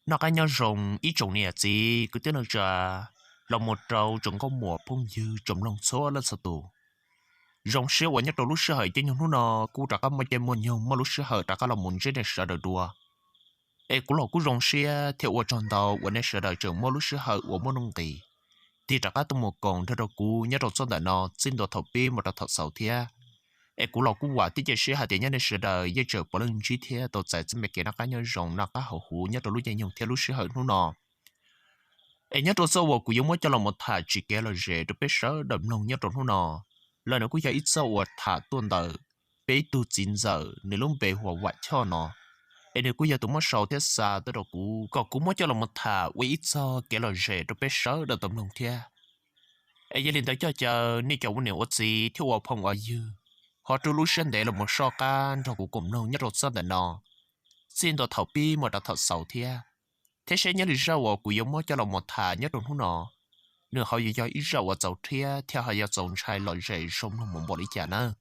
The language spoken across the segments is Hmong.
Noj qab nyob zoo ib tsoom niam txiv kwv tij neej tsa los mus rau tsoom nkauj muam phooj ywg tsoom mloog txhua leej txhua tus. Zoo siab uas nyob rau lub sij hawm caij nyoog hnub no kuj rov qab muaj caij muaj nyoog muaj lub sij hawm rov qab los mus ntsib nej sawv daws dua. Es kuv los kuj zoo siab thiab ua tsaug ntau uas nej sawv daws tseem muaj lub sij hawm uas muaj nuj nqis tig rov qab tuaj mus koom nrog rau kuv nyob rau txoj ntawm no txij ntua thaum pib mus rau thaum xaus thiab. Es kuv los kuj vam thiab cia siab hais tias nyob nej sawv daws yeej tseem puav leej ntsib thiab tau txais txoj me kev noj qab nyob zoo noj qab haus huv nyob rau lub caij nyoog thiab lub sij hawm hnub no. Es nyob rau txoj uas kuv yuav muab coj los mus tham tsis kev lom zem rau peb sawv daws mloog nyob rau hnub no, los nws kuj yog ib txoj uas tham tuaj ntawm peb ib tug txiv ntxawm nws lub npe hu ua Vam Choj no. Es nws kuj yog tus muab sau thiab xa tuaj rau kuv kom kuv muab coj los mus tham ua ib txoj kev lom zem rau peb sawv daws tau mloog thiab. Es yog li ntawd coj caw nej cov ua niam ua txiv thiab ua phooj ua ywg ho rub lub siab ntev los mus soj qab nrog kuv koom mloog nyob rau txoj ntawm no txij ntua thaum pib mus rau thaum xaus thiab. Thiab seb nyob li zaj uas kuv yuav muab coj los mus tham nyob rau hnub no, nws ho yuav yog ib zaj uas txaus rhiab thiab ho yog txaus ntshai lom zem zoo mloog mus npaum li cas nawb.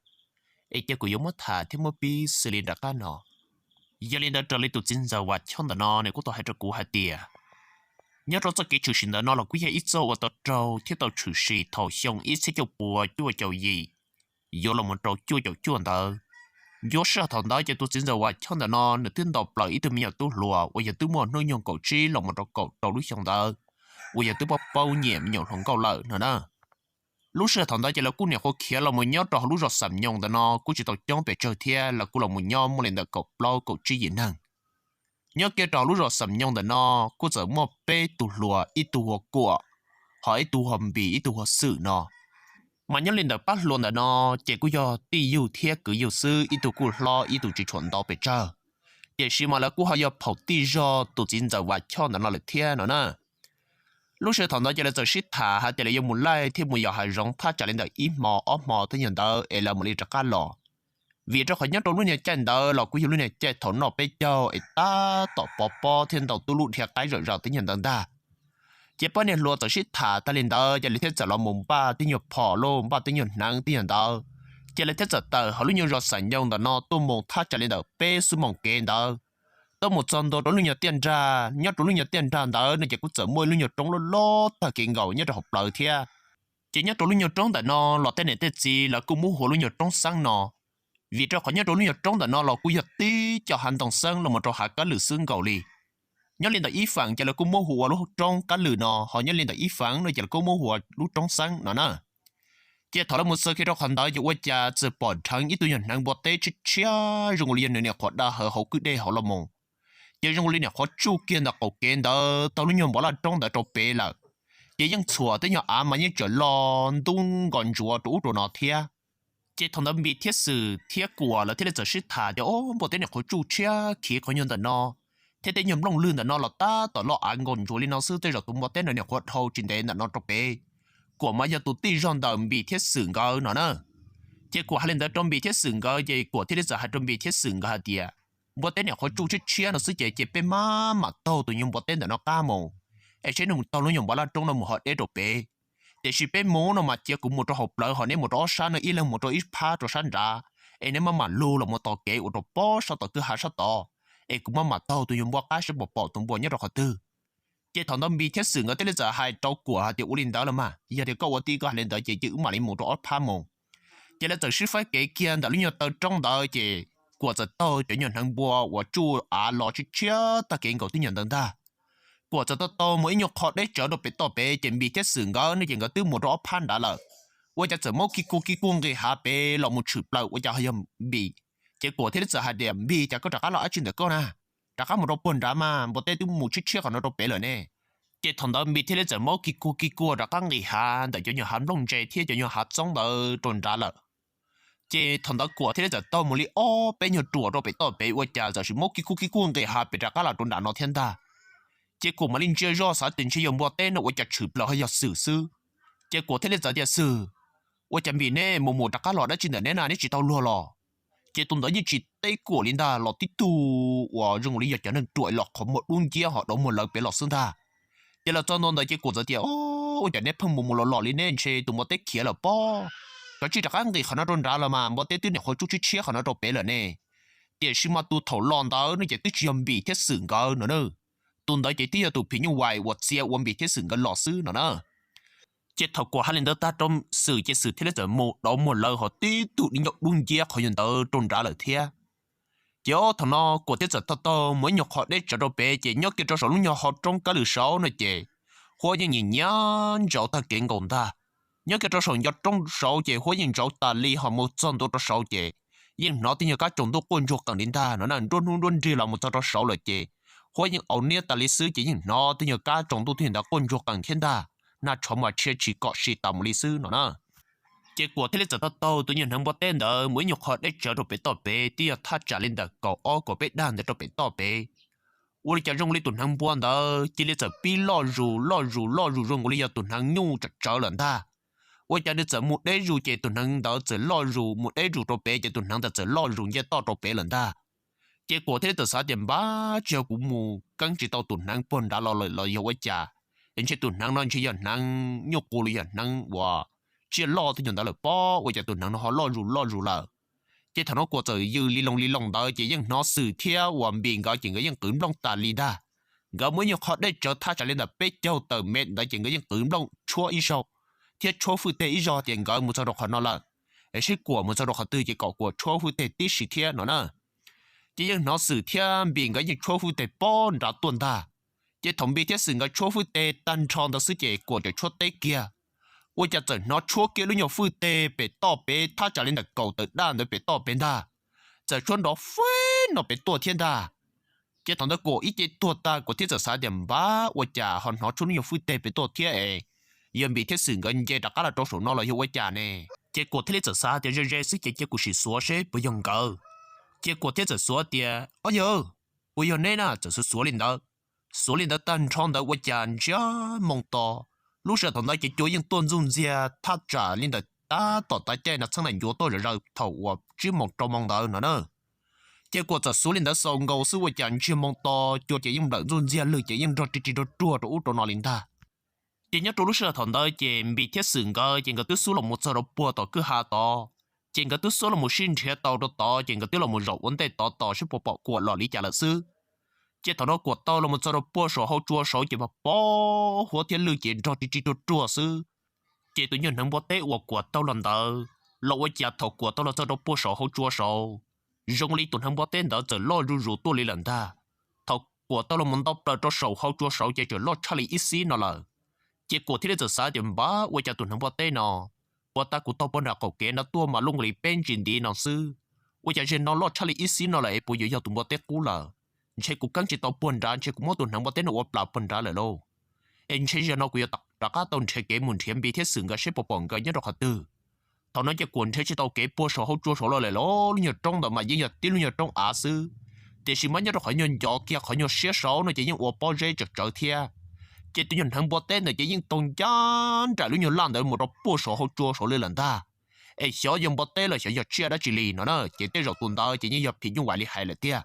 Es cia kuv yuav muab tham thiab muab pib xws li nram qab no. Yog li ntawd raws li tus txiv ntxawm Vam Choj ntawm no nws kuj tau hais rau kuv hais tias, nyob rau txoj kev tshwm sim ntawm no los kuj yog ib txoj uas tau raug thiab tau tshwm sim thaum xyoo ib txhiab cuaj puas cuaj caum yim yuav los mus rau cuaj caum cuaj ntawd. Nyob sij hawm thaum ntawd ces tus txiv ntxawm Vam Choj ntawm no nws twb nto plaws ib tug me nyuam tub hluas uas yog twb muaj hnub nyoog kaum tsib los mus rau kaum rau lub xyoo ntawd, uas yog twb paub paub nyiam me nyuam hluas nkauj lawm no na. Lub sij hawm thaum ntawd ces lawv kuj niam qhuav khiav los mus nyob rau hauv lub zos Xam Nyoos ntawm no kuj tsis tau coob pes tsawg thiab, lawv kuj los mus nyob muaj li ntawm kaum plaub kaum tsib yim neeg. Nyob kiag rau hauv lub zos Xam Nyoos ntawm no kuj txawm muaj peb tug hluas, ib tug hu ua Kuam, ho ib tug hu ua Npis, ib tug hu ua Xwm no. Mas nyob li ntawm pab hluas ntawm no ces kuj yog tij yug thiab kwv yug xwb, ib tug kuj hlob ib tug tsis tshua ntau pes tsawg. Tiam sis mas lawv kuj ho yog phaum tij zog tus txiv ntxawm Vam Choj ntawm no lawm thiab no na. Lub sij hawm thaum ntawd ces lawv txawm sib tham hais tias lawv yuav mus laij thiab mus yos hav zoov thaj tsam li ntawm ib hmo ob hmo tej nyuag ntawd es lawv mam li rov qab los. Vim rau qhov nyob rau lub niag caij ntawd los kuj yog lub niag caij thaum noj peb caug es tab tom pov pob thiab ntau tub lub dhia qaib zom zaws tej nyuag ntawd ntag. Ces pab niag hluas txawm sib tham tag li ntawd ces lawv thiaj txawm los mus npaj tej nyuag phom lauj, npaj tej nyuag hneev tej nyuag ntawd. Ces lawv thiaj txawm tawm hauv lub nyuag zos Xam Nyoos ntawm no tuaj mus thaj tsam li ntawm peb xuab moos kev ntawd, tuaj mus txog ntua rau lub nyuag tiaj nrag. Nyob rau lub nyuag tiaj nrag ntawd no ces kuj txawm muaj ib lub nyuag roob loj loj tag kev nkaus nyob rau hauv plawv thiab. Ces nyob rau lub nyuag roob ntawm no los tej niam tej txiv lawv kuj muab hu ua lub nyuag roob xeeb no, vim rau qhov nyob rau lub nyuag roob ntawm no los kuj yog tib co hav ntoo xeeb los mus rau hav kab lwm xwb nkaus li. Nyob li ntawm ib feem ces lawv kuj muab hu ua lub roob kab lwm no, ho nyob li ntawm ib feem no ces lawv kuj muab hu ua lub roob xeeb no na. Ces thaum lawv mus txog kiag rau qhov ntawd ces ua cas txawm pom dheev ib tug nyuag hneev npua teb tshiab tshiab zoo li yog nws niam qhuav da hawv hauv kwj dej hauv los mus. Ces zoo li niam qhuav tsuj kiag ntawm qaum kev ntawd tau lub nyuag npov laj roob ntawd rau pem lawm. Ces yeej txhuam tej nyuag av mas yeej tseem lo ntub nkos ntsuav rau ub rau no thiab. Ces thaum ntawd Npis thiab Xwm thiab Kuam lawv thiaj li txawm sib tham tias, o, npua teb niam qhuav tsuj tshiab khiv qhov nyuag ntawm no, thiab tej nyuag nplooj lwg ntawm no los tab tom loj av nkos ntsuav li no xwb, tej zaum tus npua teb no niam qhuav dhau tsis ntev ntawm no rau pem. Kuam mas yog tus tij zog ntawm Npis thiab Xwm nkawd no na. Ces Kuam hais li ntawd rau Npis thiab Xwm nkawd ces Kuam thiaj li txawm hais rau Npis thiab Xwm nkawd hais tias, npua teb niam qhuav tsuj tshiab tshiab no xwb ces ces peb mam mam taug tus nyuag npua teb ntawm no qab mus, es seb nws mus taug lub nyuag npov laj roob no mus ho deb rau pem. Tiam sis peb mus no mas cia kuv mus rau hauv plawv ho neb mus rau ob sab no, ib leeg mus rau ib phab rau sab nrad, es neb mam mam lug los mus tos kev ua rau pob sab tom kwj ha sab tod, es kuv mam mam taug tus nyuag npua qab seb puas pom tus npua nyob rau qhov twg. Ces thaum ntawd Npis thiab Xwm nkawd thiaj li txawm hais rau Kuam hais tias, ua li ntawd los mas, yog tias koj ua tij koj hais li ntawd ces cia wb mam li mus rau ob phab mus. Ces lawv txawm sib faib kev kiag ntawm lub nyuag taw roob ntawd ces Kuam txawm taug cov nyuag hneev npua uas tsuj av los tshiab tshiab tag kev nkaus tej nyuag ntawd ntag. Kuam txawm taug taug mus ib nyuag qho deb tsawv rau pem toj pem ces Npis thiab Xwm nkawd ne ces nkawd twb mus rau ob phab nrad lawm. Ua cas txawm maub kij kuag kij kuag nqis hav pem los mus tshwm plaws ua cas ho yog Npis. Ces Kuam thiaj li txawm hais tias, Npis, cas koj rov qab los dab tsi ntawm koj na? Rov qab mus rau puag nrad mas, npua teb twb mus tshiab tshiab qhov no rau pem lawm ne. Ces thaum ntawd Npis thiaj li txawm maub kij kuag kij kuag rov qab nqis hav ntawm cov nyuag hav nplooj ntse thiab cov nyuag hav txoob ntawd rau nrad lawm. Ces thaum ntawd Kuam thiaj li txawm taug mus li ob peb nyuag ruam rau pem toj pem ua cas txawm sis maub kij kuag kij kuag nqis hav pem rov qab los rau nrad no thiab ntag. Ces Kuam mam li ntsia zoj xav tias ntshe yog npua teb no ua cas tshwm plaws ho yog Xwm xwb. Ces Kuam thiaj li txawm tias, Xwm, ua cas Npis neb mus mus rov qab los dab tsi ntawm neb na, neb tsis tau luag los? Ces tus ntawd yeej tsis teb Kuam li ntag, los tib tug uas zoo li yog cov neeg ruam los qhov muag dub nciab ho dau muag lawv pem los xwb ntag. Ces los txog ntua ntawd ces Kuam txawm tias, O, ua cas neb pheej mus mus los los li neb, ntshe tus npua teb khiav lawm pob. Kav tsij rov qab nqis qhov no rau nrad los mas, npua teb twb niam qhuav tsuj tshiab tshiab qhov no rau pem lawm ne. Tiam sis mas tus thaum los ntawd no ces twb tsis yog Npis thiab Xwm nkawd no na. tus ntawd ces twb yog tus phim nyuj vais uas txia ua Npis thiab Xwm nkawd los xwb no na. Ces thaum Kuam hais li ntawd tag rau Xwm ces Xwm thiaj li txawm mus dov muag lawv ho tib tug di ncauj dub nciab qhov yog ntawd rau nrad lawm thiab. Ces thaum no Kuam thiaj txawm taug taug mus ib nyuag qho deb tsawv rau pem ces nyob kiag rau saum lub nyuag hauv roob kab lwm saud no ces huab yeej nyiam nyiam ntsaus tag kev nkaus ntag. Nyob kiag rau saum ncov roob saud ces huab yeej ntsaus tas li ho mus txog ntua rau saud ces yeej hnov tej nyuag kab tsaus ntuj quaj ntsuag qees li ntag no na, nruab hnub nruab nrig los mus txog rau saud lawm ces huab yeej au niab tas li xwb ces yeej hnov tej nyuag kab tsaus ntuj tej ntawd quaj ntsuag qees thiab ntag, nag tshov mas tshiab tsis kom si tas mus li xwb no na. Ces Kuam thiaj li txawm taug taug tus nyuag hneev npua teb ntawd mus ib nyuag qho deb tsawv rau pem toj pem twb yog thaj tsam li ntawm kaum ob kaum peb dag ntawd rau pem toj pem. Ua li cas zoo li tus hneev npua ntawd cia li txawm pib loj zus loj zus loj zus zoo nkaus li yog tus hneev nyuj tsawv tsawv lawm ntag. Ua cas nws txawm mus deb zus ces tus hneev ntawd txawm loj zus, mus deb zus rau pem ces tus hneev ntawd txawm loj zus nce toj rau pem lawm ntag. Ces Kuam thiaj li txawm xav tias npab tsis yog kuv mus keeb tsis tau tus hneev puag nrad los lawm los yog ua cas, es ntshe tus hneev no ntshe yog hneev nyuj qus los yog hneev uas tsiaj loj tej nyuag ntawd lawm pob, ua cas tus hneev no ho loj zus loj zus lawm. Ces thaum no Kuam txawm yws li loo li loo ntawd ces yeej hnov Xwm thiab uas Npis nkawd ces nkawd yeej qwv nplooj tas li ntag. Nkawd muaj ib nyuag qho dej tsawv thaj tsam li ntawm peb caug tawm mev ntawd ces nkawd yeej qwv nplooj tshuab ib zaug thiab tshuab fwj teg ib zaug tias nkawd mus txog rau qhov no lawm, es seb Kuam mus txog rau qhov twg ces kom Kuam tshuab fwj teg tib si thiab no na. Ces yeej hnov Xwm thiab Npis nkawd yeej tshuab fwj teg pob nrad tuaj ntag. Ces thaum Npis thiab Xwm nkawd tshuab fwj teg tag nrho ntawd xwb ces Kuam txawm tshuab teb kiag. Ua cas txawm hnov tshuab kiag lub nyuag fwj teg pem toj pem thaj tsam li ntawm kaum tawm daj ntawd pem toj pem ntag, txawm tshuab nrov fwj no pem tuaj thiab ntag. Ces thaum ntawd Kuam ib ce tuag tag Kuam thiaj txawm xav tias npab ua cas ho hnov tshuab lub nyuag fwj teg pem tuaj thiab es yog Npis thiab Xwm nkawd nce rov qab los rau saum no los yog ua cas ne. Ces Kuam thiaj li txawm xav tias ze ze xwb ces cia kuv sim xuav seb puas yog nkawd. Ces Kuam thiaj txawm xuav tias ob yawg, puas yog neb na, txawm xuav xuav li ntawd. Xuav li ntawd tag nrho ntawd ua cas ntsiag moo to, lub sij hawm thaum ntawd ces cua yeej tuaj ntxuj ntxiag thaj tsam li ntawm tab tom tav caij no txheeb lam ncuav tuaj zom zaws thaum uas tsib moos rau moos ntawd no na. Ces Kuam txawm xuav li ntawd xaus nkaus xwb ua cas ntsiag moo to, cua ces yeej nplawm ntxuj ntxiag lwg ces yeej nrog ri ri ruag ruag rau ub rau no li ntag. Ces nyob rau lub sij hawm thaum ntawd ces Npis thiab Xwm nkawd ces nkawd twb xub los mus txog rau puag tom kwj ha tod, ces nkawd twb xub los mus sib nrhiav tau rau tod ces nkawd twb los mus zaum ua ntej tod tos seb puas pom Kuam los li cas lawm xwb. Ces thaum no Kuam tau los mus txog rau puag saum hauv tsua saud ces pos pos huab thiab lwg ces nrog ri ri ruag ruag xwb. Ces tus nyuag hneev npua teb uas Kuam taug los ntawd los ua cas thaum Kuam tau los txog rau puag saum hauv tsua saud, zoo li tus hneev npua teb ntawd txawm loj zuj zus tuaj li lawm ntag. Thaum Kuam tau los mus nto plaws rau saum hauv tsua saud ces txawm loj tshaj li ib xib no lawm. Ces Kuam thiaj li txawm xav tias npab ua cas tus hneev npua teb no, puag ta kuv taug puag nram qaum kev no tuaj mas lub nqis peb ntsis ntiv no xwb, ua cas zaum no loj tshaj li ib xib no lawm es puas yuav yog tus npua teb qub lawm. Ntshe kuv keeb tsis tau puag nrad, ntshe kuv muab tus hneev npua teb no ua plam puag nrad lawm lauj. Es ntshe zaum no kuv yuav rov qab tau nrhiav kev mus nrhiav Npis thiab Xwm nkawd seb puas pom nkawd nyob rau qhov twg. Thaum no ces Kuam nrhiav tsis tau kev puag saum hauv tsua saud los lawm lauj, lub nyuag roob ntawd mas yeej yog tib lub nyuag roob av xwb, tiam sis mas nyob rau qhov nyuag ncov kiag qhov nyuag siab saud no ces yeej ua pob zeb tsawm tsawv thiab. Ces tus nyuag hneev npua teb ntawd ces yeej taug ncaj nraim lub nyuag laj ntawd mus rau puag saum hauv tsua saud li lawm ntag. Es xyov yog npua teb los xyov yog tsiaj dab tsi li no na, ces tej zaum tus ntawd ces yeej yog phim nyuj vais li hais lawm tiag.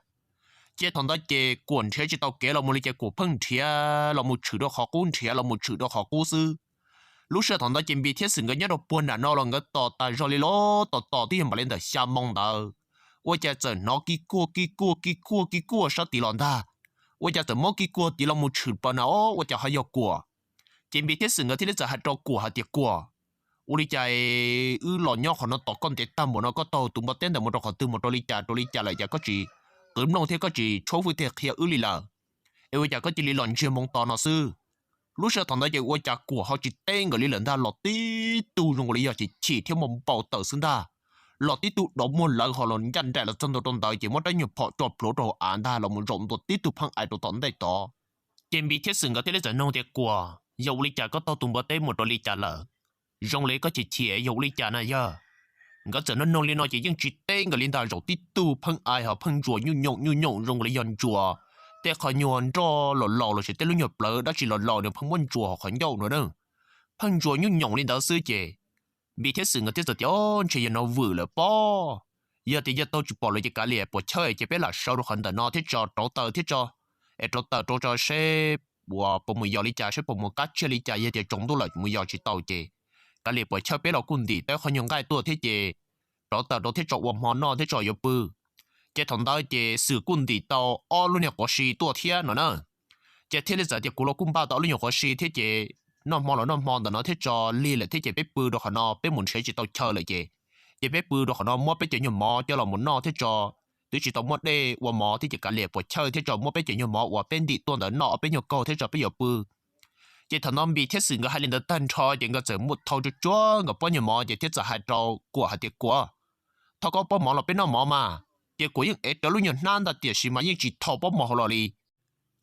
Ces thaum ntawd ces Kuam nrhiav tsis tau kev los mus li ces Kuam pheej nrhiav los mus tshwm rau qhov qub, nrhiav los mus tshwm rau qhov qub xwb. Lub sij hawm thaum ntawd ces Npis thiab Xwm nkawd nyob rau puag nram no los nkawd tos tas zog li lauj, tos tos twb yog npaum li ntawm xya moo ntawd, ua cas txawm hnov kij kuaj kij kuaj kij kuaj kij kuaj sab tid los ntag. Ua cas txawm muab kij kuaj tid los mus tshwm plaws na, o ua cas ho yog Kuam. Ces Npis thiab Xwm nkawd thiaj li txawm hais rau Kuam hais tias Kuam, ua li cas wb los nyob qhov no tos koj ntev tag npaum no, koj taug tus npua teb ntawd mus rau qhov twg, mus rau li cas rau li cas lawm cas koj tsis qwv nplooj thiab koj tsis tshuab fwj teg qhia wb li lawm, es ua cas koj cia li los ntsiag moo to no xwb. Lub sij hawm thaum ntawd ces ua cas Kuam ho tsis teb nkawd li lawm ntag, los tib tug zoo nkaus li yog chim chim thiab npau taws xwb ntag. Los tib tug dov muag lawv ho los ncaj nraim los txog ntua rau ntawd ces muab rab nyuag phom tso plhuav rau hauv av ntag los mus zaum ntua tib tug pheej aim rau tom ntej tod. Ces Npis thiab Xwm nkawd thiaj li txawm noog tias Kuam, yog ua li cas koj taug tus npua teb mus rau li cas lawm? Zoo li koj chim chim yog ua li cas na yawg? Nkawd txawm noog noog li no ces yeej tsis teb nkawd li ntag, zaum tib tug pheej aim ho pheej ntsuas nyuj nyoom nyuj nyoom zoo li yog ntsuas tej qhov nyuag nroj laus laus los sis tej lub nyuag plawv dab tsi laus laus nws pheej muab ntsuas hauv qhov ncauj no na. Pheej ntsuas nyuj nyoom li ntawd xwb ces Npis thiab Xwm nkawd thiaj txawm tias, o ntshe yog no vwm lawm pob. Yog tias yawg taug tsis pom lawm ces kav liam puas chawj ces peb lam sawv rau qhov ntawm no thiab tso rauv taws thiab tso, es rauv taws rau tso seb uas puas mus yos li cas, seb puas mus kab tsiaj li cas, yog tias tsaus ntuj lawm mus yos tsis tau ces kav liam puas chawj peb los kuj ntim tau qhov nyuag nqaij tuaj thiab ces rauv taws rau thiab tso ua hmo noj thiab tso yuav pw. Ces thaum ntawd ces Xwm kuj ntim tau ob lub niag quav si tuaj thiab no na. Ces thiaj li txawm tias kuv los kuj npaj tau ob lub nyuag quav si thiab ces noj hmo los noj hmo ntawm no thiab tso lig lawm thiab ces peb pw rau qhov no peb mus nrhiav tsis tau chaw lawm ces, ces peb pw rau qhov no muab peb cov nyuag mov coj los mus noj thiab tso, twb tsis tau muab dej ua mov thiab ces kav liam puas chawj thiab tso muab peb cov nyuag mov uas peb ntim tuaj ntawd noj ob peb nyuag kaug thiab tso peb yuav pw. Ces thaum no Npis thiab Xwm nkawd hais li ntawd tag nrho ces nkawd txawm muab thau tsuag tsuag nkawd pob nyuag mov ces thiaj txawm hais rau Kuam hais tias Kuam, thau koj pob mov los peb noj mov mas. Ces Kuam yeej ev rawv lub nyuag hnab ntag tiam sis mas yeej tsis thau pob mov hauv los li.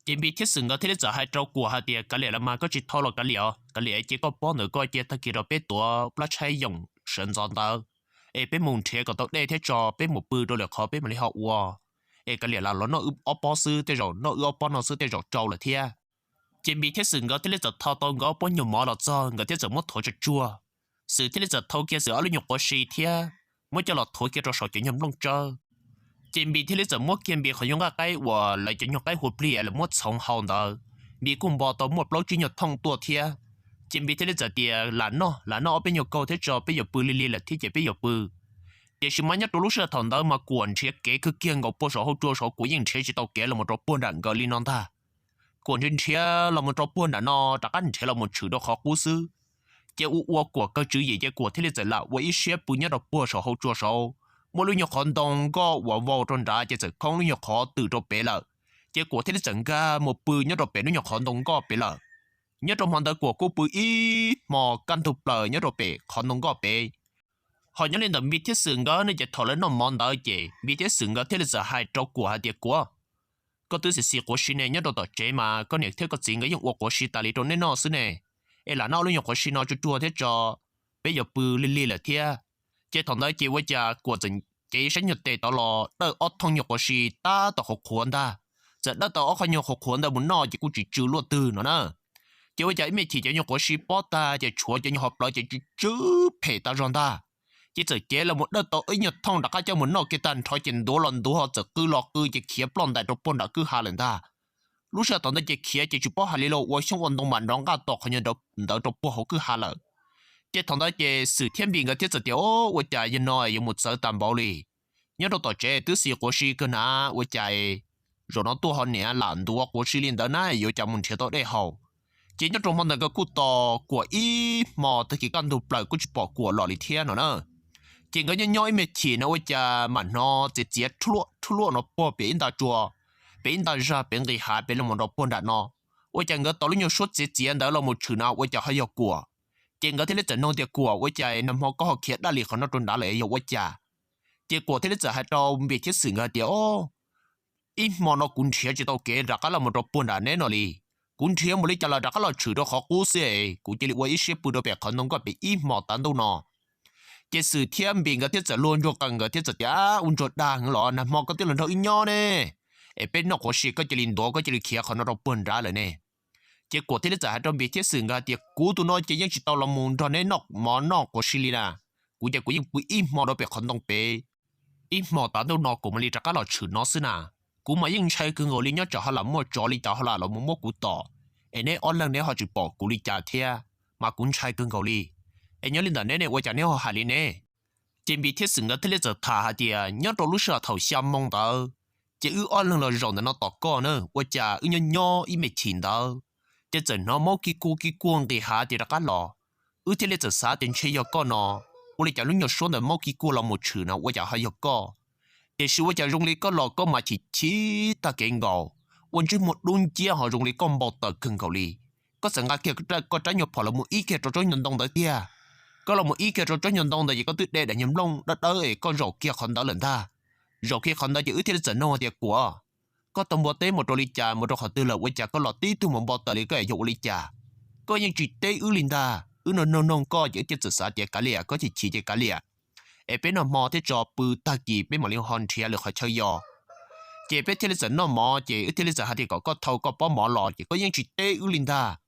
Ces Npis thiab Xwm nkawd thiaj li txawm hais rau Kuam hais tias kav liam los mas koj tsis thau los kav liam, kav liam cia koj pob ntawm koj cia tag kis rau peb tuav plab tshaib yoom sawv ntxov ntawd es peb mus nrhiav kom tau dej thiab tso peb mus pw rau lwm qhov peb mam li ho ua. Es kav liam lam los noj wb ob pob xwb tej zaum noj wb ob pob no xwb tej zaum tsau lawm thiab. Ces Npis thiab Xwm nkawd thiaj li txawm thau tau nkawd ob pob nyuag mov los txog nkawd thiaj txawm muab thau tsuag tsuag. Xwm thiaj li txawm thau kiag Xwm ob lub nyuag quav si thiab muab coj los thuav kiag rau saum cov nyuag nplooj tsawb. Ces Npis thiaj li txawm muab kiag Npis qhov nyuag nqaij qaib uas lawv cov nyuag qaib hua plig es lawv muab txhoov hau ntawd, Npis kuj npo tau muaj plaub tsib nyuag thooj tuaj thiab. Ces Npis thiaj li txawm tias lam noj lam noj ob peb nyuag kaug thiab tso peb yuav pw lig lig lawm thiab ces peb yuav pw. Tiam sis mas nyob rau lub sij hawm thaum ntawd mas Kuam nrhiav kev kawg kiag nkaus puag saum hauv tsua saud Kuam yeej nrhiav tsis tau kev los mus rau puag nram nkawd li no ntag. Kuam nrhiav nrhiav los mus rau puag nram no rov qab nrhiav los mus tshwm rau qhov qub xwb. Ces ua ua Kuam kawg tswv yim ces Kuam thiaj li txawm lam ua ib siab pw nyob rau puag saum hauv tsua saud, muaj lub nyuag qhov ntoo nkoj uas vau rau nrad ces txawm khoob lub nyuag qhov twm rau pem lawm. Ces Kuam thiaj li txawm nkag mus pw nyob rau pem lub nyuag qhov ntoo nkoj pem lawm. Nyob rau hmo ntawd Kuam kuj pw ib hmo kaj ntug plaws nyob rau pem qhov ntoo nkoj pem. Ho nyob li ntawm Npis thiab Xwm nkawd ne ces thaum lawv noj mov ntawd ces Npis thiab Xwm nkawd thiaj li txawm hais rau Kuam hais tias Kuam, koj twb xis xis quav si ne nyob rau tom tsev mas koj niam thiab koj txiv nkawd yeej ua quav si tas li rau neb noj xwb ne. Es lam noj ob lub nyuag quav si no tsuag tsuag thiab tso peb yuav pw lig lig lawm thiab. Ces thaum ntawd ces ua cas Kuam txawm cev saib nyuag tes tod los dawj ob thooj nyuag quav si tab tom qhuav qhuav ntag. Txawm dawj tau ob qho nyuag qhuav qhuav ntawd mus noj ces kuj tsis tsw luaj twg no na. Ces ua cas ib me chim cov nyuag quav si pob tag ces tshuav cov nyuag hauv plawv ces tsw tsw phem tas zog ntag. Ces txawm cev los mus dawj tau ib nyuag thooj rov qab coj mus noj kiag tag nrho ces ntuav los ntuav ho txawm qw los qw ces khiav ploj ntais rau puag nram kwj ha lawm ntag. Lub sij hawm thaum ntawd ces khiav ces tsis paub hais li los ua xyoob ua ntoo mas nrov nqaj tos qhov nyuag ntawd rau puag hauv kwj ha lawm. Ces thaum ntawd ces Xwm thiab Npis nkawd thiaj txawm tias o, ua cas yog no yuav mus txawv tas npaum li. Nyob rau tom tsev twb xis quav si kawg na, ua cas zaum no tuaj ho niam lam ntuav quav si li ntawd na yuav cas mus nrhiav tau dej haus. Ces nyob rau hmo ntawd nkawd kuj tos Kuam ib hmo tag kis kaj ntug plaws kuj tsis pom Kuam los li thiab no na. Ces nkawd nyob nyob ib me chim no ua cas mam hnov txiav txiav rhuaj luaj no puag pem ib nta tsua, pem ib nta zag pem nqis hav pem los mus rau puag nram no. Ua cas nkawd tos lub nyuag suab txiav txiav ntawd los mus tshwm na ua cas ho yog Kuam. Ces nkawd thiaj li txawm nug tias Kuam, ua cas nag hmo koj ho khiav daj li qhov no rau nrad lawm yog ua cas? Ces Kuam thiaj li txawm hais rau Npis thiab Xwm nkawd hais tias o, ib hmo no kuv nrhiav tsis tau kev rov qab los mus rau puag nram neb no li. Kuv nrhiav mus li cas los rov qab los tshwm rau qhov qub xwb es kuv cia li ua ib siab pw rau pem qhov ntoo nkoj pem ib hmo tav ntuj no. Ces Xwm thiab Npis nkawd thiaj txawm luag ntsuag qees nkawd thiaj txawm tias ua ntsuag dag heev los nag hmo koj twb los nrog wb nyob ne, es peb noj quav si koj cia li ntuav koj cia li khiav qhov no rau puag nrad lawm ne. Ces Kuam thiaj li txawm hais rau Npis thiab Xwm nkawd hais tias kuv tus no ces yeej tsis tau los mus nrog neb noj mov noj quav si li na. Kuv ces kuv yeej pw ib hmo rau pem qhov ntoo pem, ib hmo tav ntuj no kuv mam li rov qab los tshwm no xwb na. Kuv mas yeej ntshai kawg nkaus li nyob tsam ho lam muaj tsov li cas ho lam los mus muab kuv tom, es neb ob leeg neb ho tsis pom kuv li cas thiab, mas kuv ntshai kawg nkaus li. Es nyob li ntawm neb ne ua cas neb ho hais li ne? Ces Npis thiab Xwm nkawd thiaj li txawm tham hais tias nyob rau lub sij hawm thaum xya moo ntawd, ces wb ob leeg los zaum ntawm no tos koj na, ua cas wb nyob nyob ib me chim ntawd, ces txawm hnov maub kig kuag kig kuag nqis hav ces rov qab los. Wb thiaj li txawm xav tias ntshe yog koj no, ua li cas lub nyuag suab ntawd maub kig kuag los mus tshwm no ua cas ho yog koj. Tiam sis ua cas zoo li koj los koj mas chim chim tag kev nkaus, ua ntsej muag dub nciab ho zoo li koj npau taws kawg nkaus li. Koj txawm nqa kiag koj rab nyuag phom los mus ib kiag rau tsob nyuag ntoo ntawd tiag. Koj los mus ib kiag rau tsob nyuag ntoo ntawd ces koj twb de daim nyuag nplooj dawb dawb es koj zaum kiag qhov ntawd lawm ntag. Zaum kiag qhov ntawd ces wb thiaj li txawm nug tias Kuam, koj tau npua teb mus rau li cas mus rau qhov twg lawm ua cas koj los tib tug mus npau taws li koj es yog ua li cas? Koj yeej tsis teb wb li ntag, wb nug nug nug koj ces wb thiaj txawm xav tias kav liam koj chim chim ces kav liam, es peb noj hmo thiab tso pw tag kis peb mam li ho nrhiav lwm qhov chaw yos. Ces peb thiaj li txawm noj mov ces wb thiaj li txawm hais tias kom koj thau koj pob mov los ces koj yeej tsis teb wb li ntag.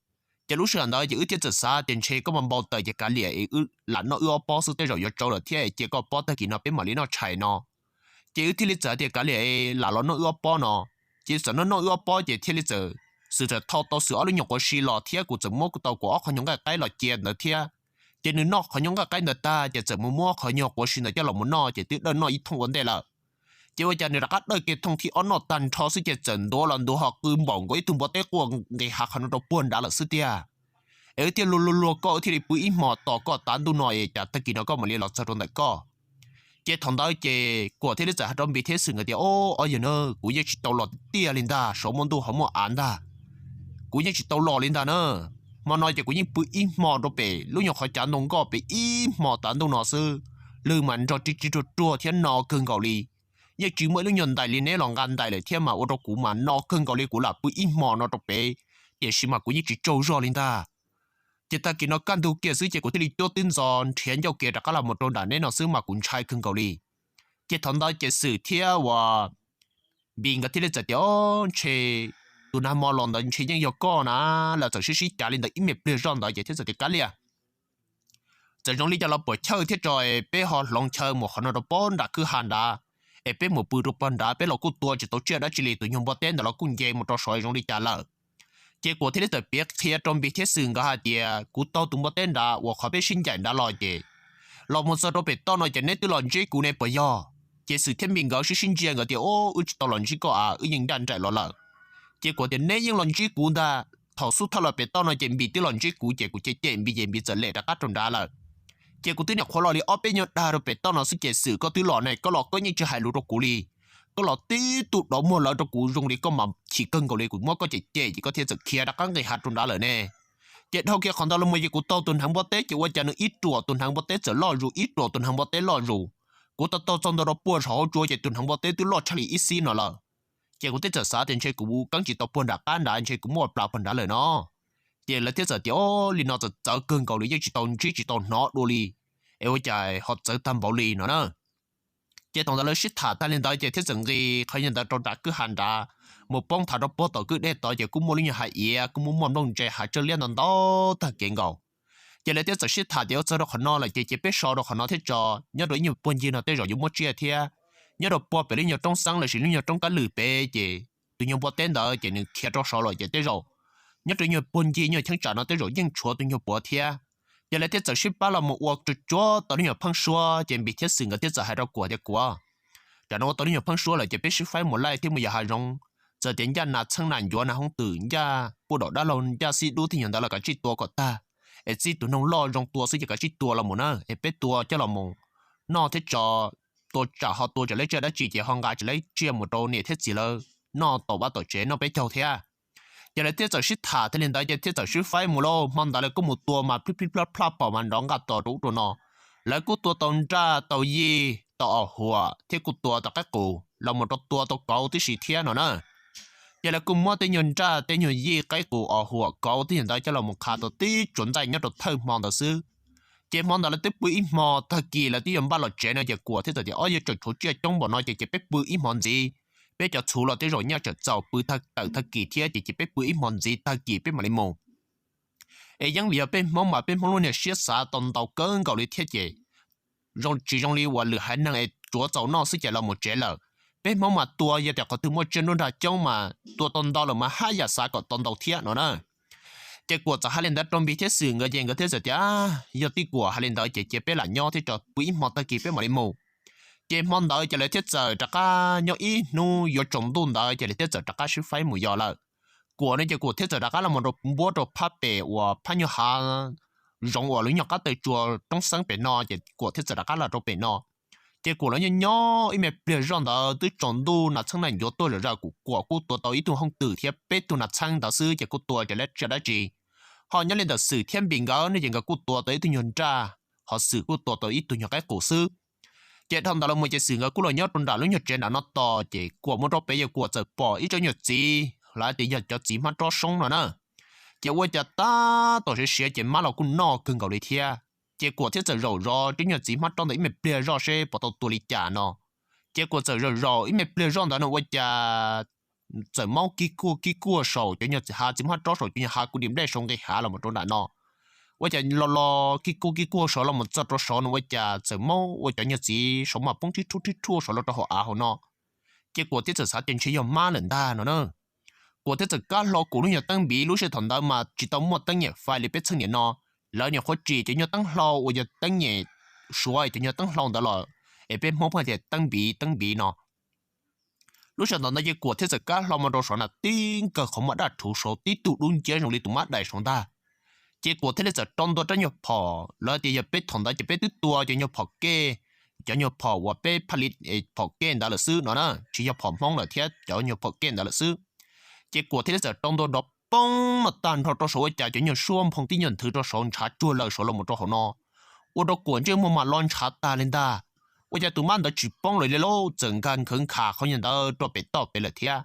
Ces lub sij hawm ntawd ces wb thiaj txawm xav tias ntshe koj mas npau taws ces kav liam es wb lam noj wb ob pob xwb tej zaum yuav tsau lawm thiab cia koj pob tag kis no peb mam li noj tshais no. Ces wb thiaj li txawm tias kav liam es lam los noj wb ob pob no. Ces txawm noj noj wb ob pob ces thiaj li txawm, Xwm txawm thau tau Xwm ob lub nyuag quav si los thiab kuv txawm muab tau kuv ob qho nyuag nqaij qaib los cia ntawd thiab. Ces nws noj qhov nyuag nqaij qaib ntawd tag ces txawm mus muab qhov nyuag quav si ntawd coj los mus noj ces twb dawj noj ib thooj ua ntej lawm. Ces ua cas nws rov qab dawj kiag thooj thib ob noj tag nrho xwb ces txawm ntuav los ntuav ho qw npaum nkaus ib tug npua teb quaj nqis hav qhov no rau puag nrad lawm xwb tiag. Es wb thiaj luag luag luag koj, wb thiaj li pw ib hmo tos koj tav ntuj no es cas tag kis no koj mam li los txog rau ntawm koj. Ces thaum ntawd ces Kuam thiaj li txawm hais rau Npis thiab Xwm nkawd tias, Ob, yog na, kuv yeej tsis tau los tiag li ntag, saum muaj ntuj hauv muaj av ntag. Kuv yeej tsis tau los li ntag na. Hmo no ces kuv yeej pw ib hmo rau pem lub nyuag qhov cav ntoo nkoj pem ib hmo tav ntuj no xwb. Lwg mas nrog ri ri ruag ruag thiab no kawg nkaus li. Yeej tsis muaj ib lub nyuag ntais li neb los nqa ntais lawm thiab mas ua rau kuv mas no kawg nkaus li, kuv lam pw ib hmo no rau pem, tiam sis mas kuv yeej tsis tsaug zog li ntag. Ces tag kis no kaj ntug kiag xwb ces kuv thiaj li cuab tib ntxov nrhiav ncauj kev rov qab los mus rau nram neb no xwb mas kuv ntshai kawg nkaus li. Ces thaum ntawd ces Xwm thiab uas Npis nkawd thiaj li txawm tias, Ob, ntshe tus nag hmo los ntawd ntshe yeej yog koj na. Lawv txawm sib sib cav li ntawd ib me pliag zoj ntawd ces thiaj txawm tias, Kav liam, txawm zoo li cas los puam chawj thiab tso, peb ho hloov chaw mus qhov no rau pob nram kwj ha nrad, es peb mus pw rau pog nrad, peb los kuj tua tsis tau tsiaj dab tsi li, tus nyuag npua teb ntawd los kuj nce mus rau saud zoo li cas lawm. Ces Kuam thiaj li txawm piav qhia rau Npis thiab Xwm nkawd hais tias, Kuv taug tus npua teb nrad uas qhov peb sib ncaim nrad los ces los mus txog rau pem toj no ces neb twb los ntsib kuv ne puas yog? Ces Xwm thiab Npis nkawd sib sib ntsia nkawd tias, Ob, wb tsis tau los ntsib koj a, wb yeej ncaj nraim los lawm. Ces Kuam tias, Neb yeej los ntsib kuv ntag. Thaum xub thawj los pem toj no ces Npis twb los ntsib kuv ces kuv cem cem Npis ces Npis txawm lem rov qab rau nrad lawm. Ces kuv twb nyuam qhuav los li ob peb nyuag dag rau pem toj no xwb ces Xwm koj twb los ne, koj los koj yeej tsis hais lus rau kuv li. Koj los tib tug dov muag lawv rau kuv zoo li koj mas chim kawg nkaus li, kuv muab koj cem cem ces koj thiaj txawm khiav rov qab nqis hav rau nrad lawm ne. Ces dhau kiag qhov ntawd los mus ces kuv taug tus hneev npua teb ces ua cas nws ib ruam tus hneev npua teb txawm loj zus, ib ruam tus hneev npua teb loj zus. Kuv taug taug txog ntua rau puag saum hauv tsua ces tus hneev npua teb twb loj tshaj li ib xib no lawm. Ces kuv twb txawm xav tias ntshe kuv keeb tsis tau puag nram qab nrad, ntshe kuv muaj ua plas puag nrad lawm no. Ces lawv thiaj txawm tias, Ob, li no txawv txawv kawg nkaus li, yeej tsis tau ntsib tsis tau hnov dua li, es ua cas ho txawv tag npaum li no na. Ces thaum ntawd lawv sib tham tag li ntawd ces thiaj txawm nqis qhov nyuag ntawd rau nram kwj ha nrad, mus poob thav rau puag tom kwj dej tod ces kuj muaj lub nyuag hav iav kuj muaj muaj nplooj ntse hav tsawb liab ntau ntau tag kev nkaus. Ces lawv thiaj txawm sib tham tias ua txog rau qhov no lawm ces cia peb so rau qhov no thiab tso, nyob rau ib nyuag puag ncig no tej zaum yuav muaj tsiaj thiab. Nyob rau puag pem lub nyuag roob xeeb lossis lub nyuag roob kab lwm pem ces tus nyuag npua teb ntawd ces nws khiav rau saud lawm ces tej zaum nyob rau ib nyuag puag ncig nyuag cheeb tsam no tej zaum yeej tshuav tus nyuag puav thiab. Ces lawv thiaj txawm sib pab los mus ua tsuag tsuag tau lub nyuag pheeb suab ces Npis thiab Xwm nkawd thiaj txawm hais rau Kuam tias, Kuam, tam no ua tau lub nyuag pheeb suab lawm ces peb sib faib mus laij thiab mus yos hav zoov. Txawm tias ncaj nas txheeb nas ncuav nas hoob twm, ncaj puj daum dab laug, ncaj xib dub thiab nyuag ntawd los kav tsij tua kom tag, es txij tus noog loj zoo tua xwb ces kav tsij tua los mus na, es peb tua coj los mus noj thiab tso, tua tsam ho tua tsam leb tsiaj dab tsi ces ho nqa tsam leb tsiaj mus rau niam thiab txiv lawv noj tom vaj tom tsev noj peb caug thiab. Ces lawv thiaj txawm sib tham thiaj li ntawd ces thiaj txawm sib faib mus lauj. Hmo ntawd lawv kuj mus tua mas plib plib plab plab pom mas nrov nqaj tos rau ub rau no. Lawv kuj tua tau nraj tau yij tau os huam thiab kuj tua tau qaib qus los mus rau tua tau kauv tib si thiab no na. Ces lawv kuj muab tej nyuag nraj tej nyuag yij qaib qus os huam kauv tej nyuag ntawd coj los mus qhav tau tib tsuas ntxaij nyob rau thawj hmo ntawd xwb. Ces hmo ntawd lawv twb pw ib hmo, tag kis lawv twb yuav npaj los tsev no ces Kuam thiaj txawm tias, Ob, yog tseem tshuav tsiaj coob npaum no ces cia peb pw ib hmo ntxiv, peb cov txhuv los tej zaum nyaj tseem txaus pw tawm tag kis thiab ces cia peb pw ib hmo ntxiv tag kis peb mam li mus. Es yeej vim yog peb Hmoob mas peb Hmoob lub niag siab xav tau ntau kawg nkaus li thiab ces zoo tsis zoo li uas lwm haiv neeg es tsuav txaus noj xwb ces los mus tsev lawm. Peb Hmoob mas tua yog tias qhov twg muaj tsiaj nruab nrag coob mas tua tau ntau lawm mas haj yam xav kom tau ntau thiab no na. Ces Kuam txawm hais li ntawd rau Npis thiab Xwm nkawd ces nkawd thiaj txawm tias, Yog tij Kuam hais li ntawd ces cia peb lam nyob thiab tso, pw ib hmo tag kis peb mam li mus. Ces hmo ntawd ces lawv thiaj txawm rov qab nyob ib hnub yuav tsaus ntuj ntawd ces lawv thiaj txawm rov qab sib faib mus yos lawm. Kuam no ces Kuam thiaj txawm rov qab los mus rau npuab rau phab pem uas phab nyuag hav zoov uas lub nyuag qab taw tsua roob xeeb pem no ces Kuam thiaj txawm rov qab los rau pem no. Ces Kuam lawv nyob nyob ib me pliag zoj ntawd twb tsaus ntuj nas txheeb nas ncuav tuaj zom zaws, Kuam kuj tua tau ib tug hoob twm thiab peb tug nas txheeb ntawd xwb ces kuj tua raws lab tsiaj dab tsi. Ho nyob li ntawm Xwm thiab Npis nkawd no ces nkawd kuj tua tau ib tug nyuag nraj, ho Xwm kuj tua tau ib tug nyuag qaib qus xwb. Ces dhau ntawd los mus ces Xwm nkawd kuj los nyob rau nram lub nyuag tsev nram no tos ces Kuam mus rau pem ces Kuam txawm pom ib tsob nyuag txiv, lawv tias yog cov txiv hmab rob soob no na. Ces ua cas tab tom siav siav ces mab los kuj noj kawg nkaus li thiab. Ces Kuam thiaj txawm zaum zov tsob nyuag txiv hmab rob ntawd ib me pliag zoj seb puas tau tua li cas no. Ces Kuam txawm zaum zaum ib me pliag zoj ntawd no ua cas txawm maub kib kuaj kib kuaj saum cov nyuag txiv hav txiv hmab rob saum cov nyuag hav kuj dim nplej saum nqis hav los mus rau nram no. Ua cas los los kib kuaj kib kuaj saud los mus txog rau saud no ua cas txawm maub ua cov nyuag txiv saud mas poob rhib rhuaj rhib rhuaj saud los rau hauv av hauv no. Ces Kuam thiaj txawm xav tias ntshe yog mab lawm ntag no na. Kuam thiaj txawm kab hlo Kuam lub nyuag teeb npiv, lub sij hawm thaum ntawd mas tsis tau muaj teeb nyem fais li peb txheej niam no. Lawv nyuam qhuav tsim cov nyuag teeb hlau uas yog teeb nyem suav cov nyuag teeb hlau ntawd los, es peb Hmoob pheej tias teeb npiv teeb npiv no. Lub sij hawm ntawd ces Kuam thiaj txawm kab hlo mus rau saum na tib nkawg qhov muaj daj rhuv saud tib tug dub nciab zoo li tus mab dais saud ntag. Ces Kuam thiaj li txawm rau ntua rab nyuag phom, lawv tias yog peb thaum ntawd ces peb twb tua cov nyuag phom kej, cov nyuag phom uas peb phaj li phom kej ntawd lawm xwb no na, tsis yog phom Hmoob lawm thiab, cov nyuag phom kej ntawd lawm xwb. Ces Kuam thiaj li txawm rau ntua nrov poob no tag nrho rau saud, ua cas cov nyuag suab nphoo tib nyuag nthwv rau saud ntshav tsuag lawm saud los mus rau hauv no, ua rau Kuam ntsej muag mas lo ntshav tag li ntag. Ua cas tus mab ntawd tsis poob lawm li lauj, txawm nkag nkhaws nkhav qhov nyuag ntawd rau pem toj pem lawm thiab.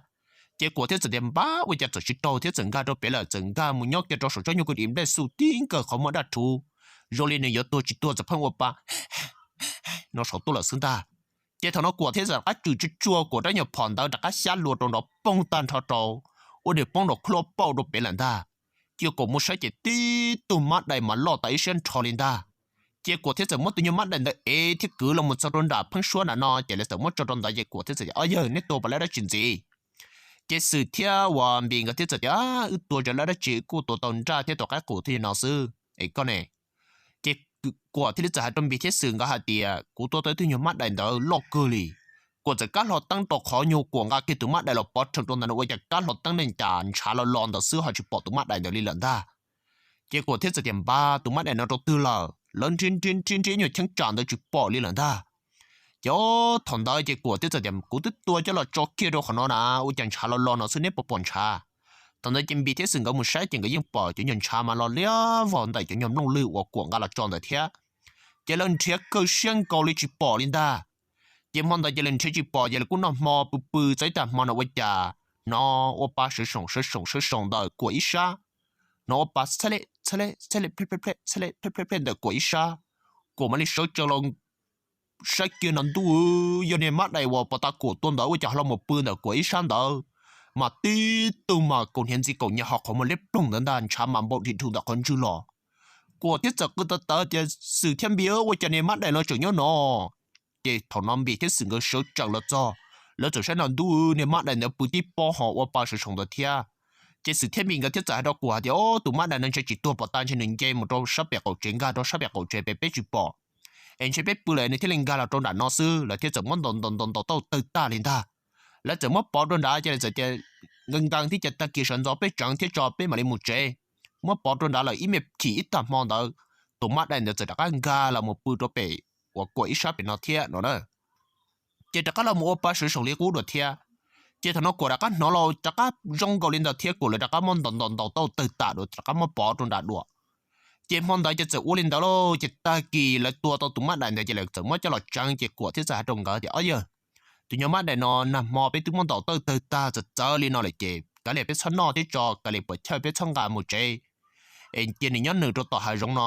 Ces Kuam thiaj txawm tias npab, ua cas txawm tsis raug thiab txawm nkag rau pem lawm, txawm nkag mus nyob kiag rau saum tsob nyuag kwj dim nplej xuj tib nkawg qhov muaj daj rhuv, zoo li nws yuav tuag tsis tuag txawm pheej ua pa no saum tuaj lawm xwb ntag. Ces thaum no Kuam thiaj txawm rov qab tswm tsuag tsuag Kuam rab nyuag phom ntawd rov qab xyab lua rau nrov poob tag nrho rau, ua nws poob nrov khuab pauj rau pem lawm ntag. Ces Kuam mus saib ces tib tug mab dais mas loj tas ib siab nrho li ntag. Ces Kuam thiaj txawm muab tus nyuag mab dais ntawd ev thiab kwv los mus txog rau nram pheeb suab nram no, ces lawv txawm muab tso rau ntawd, ces Kuam thiaj txawm tias, Ob yawg, neb tua puas laib dab tsi ntxiv? Ces Xwm thiab uas Npis nkawd thiaj txawm tias, Wb tua tsis laib dab tsi, kuj tua tau nraj thiab tua qaib qus thiab no xwb es koj ne? Ces Kuam thiaj li txawm hais rau Npis thiab Xwm nkawd hais tias, Kuv tua tau ib tug nyuag mab dais ntawd loj kawg li. Kuam txawm kab hlo teeb rau qhov nyuag Kuam nqa kiag tus mab dais los pov rhees rau ntawd no, ua cas kab hlo teeb ne cas ntshav lo lo ntawd xwb ho tsis pom tus mab dais ntawd li lawm ntag. Ces Kuam thiaj txawm tias, Npab, tus mab dais no rau twg lawm? Lawv nrhiav nrhiav nrhiav nrhiav nyuag cheeb tsam ntawd tsis pom li lawm ntag. Ces thaum ntawd ces Kuam thiaj txawm tias, Kuv twb tua coj los tso kiag rau qhov no na, ua cas ntshav lo lo no xwb, neb puas pom ntshav? Thaum ntawd ces Npis thiab Xwm nkawd mus saib ces nkawd yeej pom cov nyuag ntshav mas lo liab vog ntawm cov nyuag nplooj lwg uas Kuam nqa los tso ntawd thiab. Ces lawv nrhiav kawg siab nkaus li tsis pom li ntag. Ces hmo ntawd ces lawv nrhiav tsis pom ces lawv kuj noj hmo pw pw txog ib tag hmo no ua cas hnov ua pa sawv soom sawv soom sawv soom ntawm Kuam ib sab, hnov ua pa txhaj le txhaj le txhaj le plej plej plej txhaj le plej plej plej ntawm Kuam ib sab. Kuam mam li sawv tsees los saib kiag no ntuj, yog niag mab dais uas pov tas Kuam tua ntawd ua cas los mus pw ntawm Kuam ib sab ntawd, mas tib tug mas kaus hniav ntxiv kaus nyav ho qhov muag liab ploog ntawd ntag, ntshav mas npau dhim dhum ntawm qhov ntswg los. Kuam thiaj txawm qw tawv tawv tias, Xwm thiab Npis, ua cas niag mab dais no tseem nyob no? Ces thaum no Npis thiab Xwm nkawd sawv tsees los txog, lawv txawm saib no ntuj, niag mab dais ntawd pw tib pob ho ua pa sawv soom ntawd thiab. Ces Xwm thiab Npis nkawd thiaj txawm hais rau Kuam hais tias, Ob, tus mab dais no ntshe tsis tuag pov tas, ntshe nws nce mus rau sab pem qaum tsev, nkag rau sab pem qaum tsev pem peb tsis pom, es ntshe peb pw lawm nws thiaj li nkag los rau nram no xwb. Lawv thiaj txawm muab ntaus ntaus ntaus ntaus tau tawg tag li ntag. Lawv txawm muab pov rau nrad ces lawv txawm tias, Nkees nkees thiab ces tag kis sawv ntxov peb tseev thiab tso peb mam li mus tsev. Muab pov rau nrad lawm ib me chim ib tag hmo ntawd, tus mab dais ntawd txawm rov qab nkag los mus pw rau pem uas Kuam ib sab pem no thiab no na. Ces rov qab los mus ua pa sawv soom li qub dua thiab. Ces thaum no Kuam rov qab hnov los rov qab zoo nkaus li ntawd thiab, Kuam lawv rov qab muab ntaus ntaus ntaus tau tawg tam dua rov qab muab pov rau nrad dua. Ces hmo ntawd ces txawm ua li ntawd lauj, ces tag kis lawv tua tau tus mab dais ntawd ces lawv txawm muab coj los tseev, ces Kuam thiaj txawm hais rau nkawd tias, Ob yawg, tus nyuag mab dais no nag hmo peb twb muab ntaus tau tawg tag txawv txawv li no lawm ces kav liam peb txhob noj thiab tso, kav liam puas chawj peb txhob nqa mus tsev, es cia nws nyob nws rau tom hav zoov no.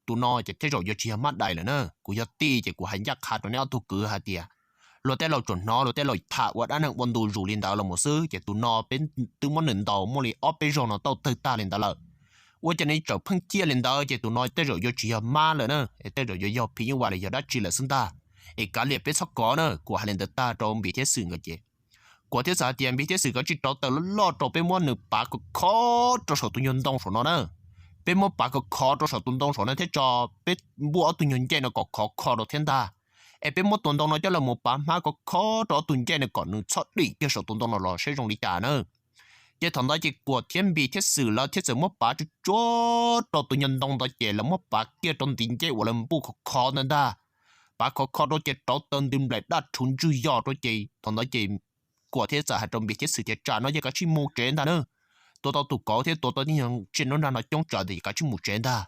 Tus no ces tej zaum yuav tsis yog mab dais lawm na. Kuv yog tij ces kuv hais ncaj qha rau neb ob tug kwv hais tias, luag tej laus tsuas hnov luag tej laus tham ua dab neeg ua ntu zus li ntawd los mus xwb, ces tus no peb twb muab nws ntaus muaj li ob peb zaug no tau tawg tag li ntawd lawm. Ua cas nws tseem pheej ciaj li ntawd, ces tus no tej zaum yuav tsis yog mab lawm na, es tej zaum yuav yog phim nyuj vais los yog dab tsi lawm xwb ntag. Es kav liam peb txhob kov na. Kuam hais li ntawd tag rau Npis thiab Xwm nkawd ces Kuam thiaj txawm hais tias, Npis thiab Xwm, koj tsij rauv taws loj loj rau peb muab nws pav khov khov rau saum tus nyuag ntoo saum no na. Peb muab pav khov khov rau saum tus ntoo saum no thiab tso, peb npuaj ob tug nyuag ncej no kom khov kho rau thiab ntag. Es peb muab tus ntoo no coj los mus pav hmab khov khov rau ob tug ncej no kom nws txhob dim kiag saum tus ntoo no los saib zoo li cas na. Ces thaum ntawd ces Kuam thiab Npis thiab Xwm lawv thiaj txawm muab pav tsuag tsuag rau tus nyuag ntoo ntawd ces lawv muab pav kiag rau ntiv ncej uas lawv npuj khov khov ntawd ntag. Pav khov kho rau ces rauv taws ntws nplaim daj rhuv ntswg yos rau ces thaum ntawd ces Kuam thiaj txawm hais rau Npis thiab Xwm tias, Tsam no ces kav tsij mus tsev ntag na. Tua tau tus kauv thiab tua tau tej nyuag tsiaj nruab nrag no coob tsawv ces kav tsij mus tsev ntag.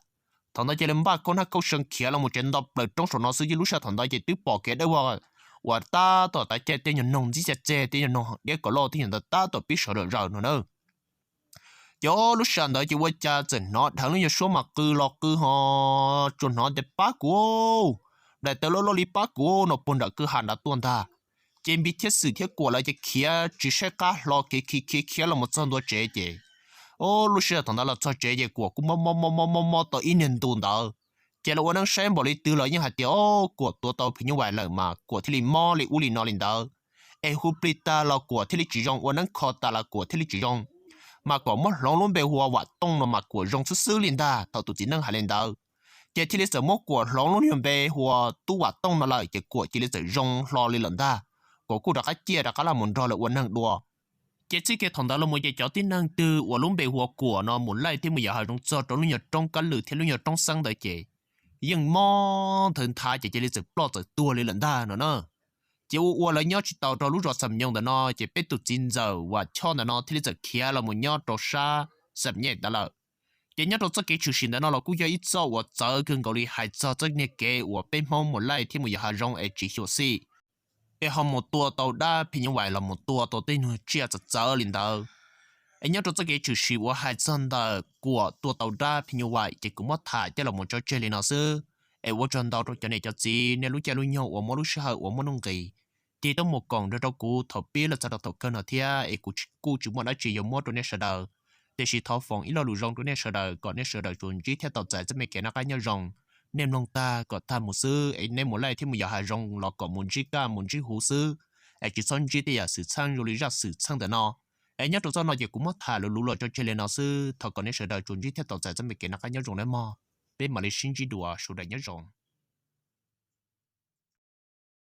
Thaum ntawd ces lawv npaj khaub nab khaub seev khiav los mus tsev nto plaws roob saum no xwb, ces lub sij hawm thaum ntawd ces twb pom kev dawb vog uas tab tom tav caij tej nyuag noog ntxib txeg txeg tej nyuag noog diab kom loj tej nyuag ntawd tab tom pib sawv daws zaws no na. Ces lub sij hawm ntawd ces ua cas txawm hnov dheev lub nyuag suab mas qw los qw ho tsuas hnov tias, Pab kuv, daim tawv loj loj li, pab kuv no puag nram kwj ha nrad tuaj ntag. Ces Npis thiab Xwm thiab Kuam lawv ces khiav tsis saib qab hlo khiav khiav khiav khiav los mus txog ntua tsev ces, o, lub sij hawm thaum ntawd los txog tsev ces Kuam kuj mob mob mob mob mob mob tau ib niag ntu ntawd. Ces lawv ua neeb saib npaum li twg los yeej hais tias, o, Kuam tuav tau phim nyuj vais lawm mas Kuam thiaj li mob li ub li no li ntawd. Es hu plig tag los Kuam thiaj li tsis zoo, ua neeb kho tas los Kuam thiaj li tsis zoo. Mas kom muab hloov lub npe hu ua Vam Tooj no mas Kuam zoo xwb xwb li ntag, thaum tus txiv neej hais li ntawd. Ces thiaj li txawm muab Kuam hloov lub niag npe hu ua Tub Vam Tooj no lawm ces Kuam cia li txawm zoo hlo li lawm ntag. pom kuj rov qab ciaj rov qab los mus nrog lawv ua neeg dua. Ces txij kiag thaum ntawd los mus ces cov tib neeg twg uas lub npe hu ua Kuam no mus laij thiab mus yos hav zoov txog rau lub nyuag roob Kab Lwm thiab lub nyuag roob Xeeb ntawd ces yeej mob nthawv nthav ces cia li txawm ploj txawm tuag li lawm ntag no na. Ces ua ua lawv nyob tsis tau rau lub zos Xam Nyoog ntawm no ces peb tus txiv ntxawm Vam Choj ntawm no thiaj li txawm khiav los mus nyob rau sab Xam Nyej ntawd lawm. Ces nyob rau txoj kev tshwm sim ntawm no los kuj yog ib txoj uas txawv kawg nkaus li hais txog txoj niag kev uas peb Hmoob mus laij thiab mus yos hav zoov es tsis xyuam xim es ho mus tua tau dab phim nyuj vais los mus tua tau tej nyuag tsiaj txawv txawv li ntawd. Es nyob rau txoj kev tshwm sim uas hais txog ntawm Kuam tua tau dab phim nyuj vais ces kuv muab tham coj los mus tso tseg li no xwb. Es ua tsaug ntau rau cov niam cov txiv nej lub caij lub nyoog uas muab lub sij hawm uas muaj nuj nqis tig tuaj mus koom nrog rau kuv thaum pib los txog rau thaum kawg no thiab es kuv kuj tsis muaj dab tsi yuav muab rau nej sawv daws. Tiam sis thov foom ib lo lus zoo rau nej sawv daws kom nej sawv daws tsuas ntsib thiab tau txais txoj me kev noj qab nyob zoo. Nej mloog tag kom tag mus xwb es nej mus laij thiab mus yos hav zoov los kom mus ntsib kaj mus ntsib huv xwb, es tsis txhob ntsib tej yam xwm txheej zoo li zaj xwm txheej ntawm no. Es nyob rau txoj no ces kuv muab tham luv luv los tso tseg li no xwb, thov kom nej sawv daws tsuas ntsib thiab tau txais txoj me kev noj qab nyob zoo nawb mog. Peb mam li sib ntsib dua, sawv daws nyob zoo.